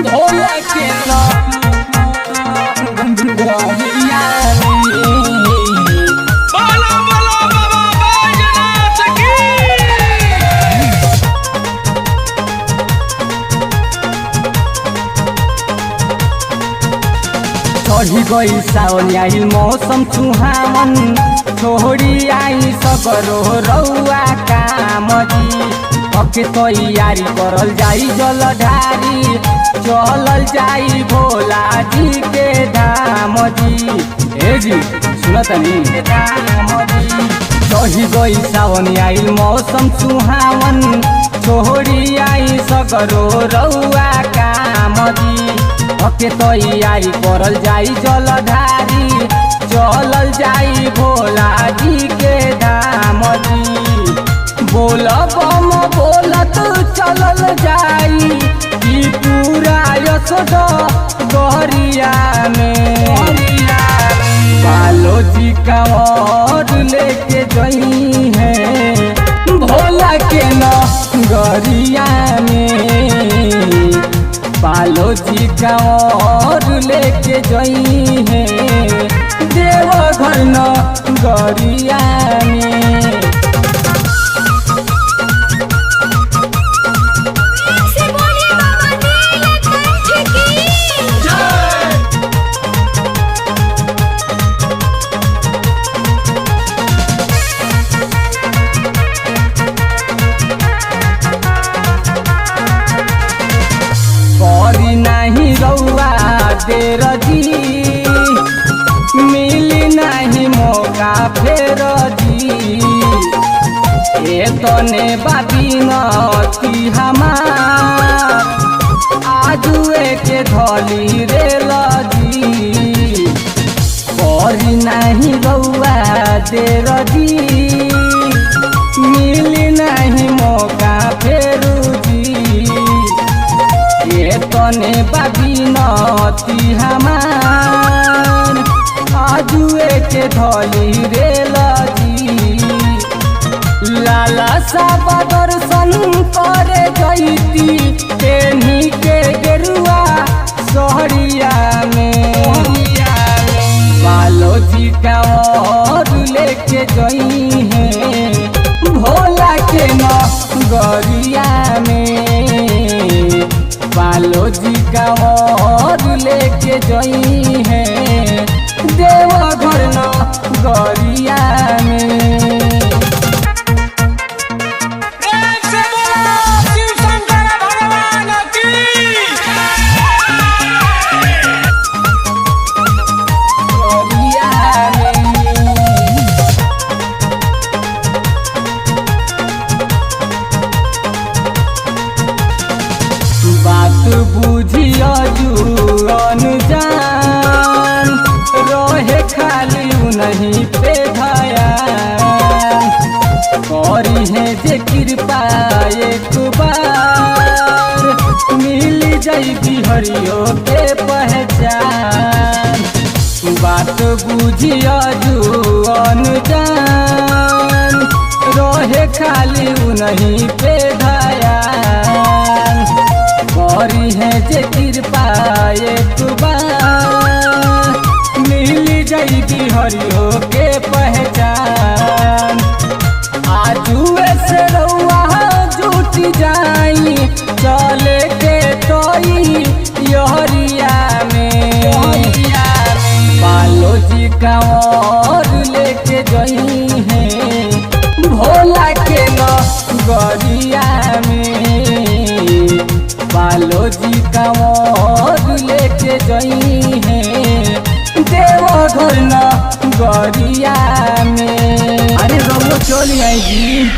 भोला के नगरिया में। बोलो बोलो बाबा बैजनाथ की। चढ़ी गई सावन, आइल मौसम सुहावन। छोड़ी आई सकरो रौआ काम जी। पके तैयारी करल जाई जलधारी, चलल जाई भोला जी के धाम जी। ए जी, सुनतनी धाम जी। चढ़ी गई सावन, आइल मौसम सुहावन। छोड़ी आई सकरो रौआ काम जी। ओके तैयारी करल जाई जलधारी, चलल जाई भोला जी के धाम जी। बोल बम बोलत चलल जाई ई पूरा यशोद गरिया में। बालो जी का और लेके जई है भोला के नगरिया में। पालो जी का और लेके जई है देवघर नगरिया में। से बोलिए बाबा नीलकंठ की। करी नाही रौआ देर जी, मिली नाही मौका फेर जी। ए तने बाबी नती हमार, आजुए के धली रे लजी। करी नाही रौआ देर जी, मिली नाही मौका फेरू जी। ये तने बाबी नती हमार, आजुए के धली रे लजी। लाला साहब दर्शन करे जैती तेन्ही के गेरुआ सहरिया में। बालो जी का और लेके जई है भोला के नगरिया में। बालो जी का और लेके जई है देवघर नगरिया में। प्रेम से बोलो शिव शंकर भगवान की। गरिया में। बात बुझिया जुअन जान, रहे खाली नहीं पे धयान। करी है जे कृपा एक बार, मिल जाई हरियो के पहचान। बात बुझिया जुअन जान, रहे खाली नहीं पे धयान। करी है जे कृपा एक बार, मिल जाई हरियो के पहचान। आजुए से रउआ जुट जाई चले के तोई यहरिया में। बालो जी का और लेके जई है भोला के नगरिया में। बालो जी का और लेके जई है देवघर नगरिया में। अरे रउआ चली आई जी।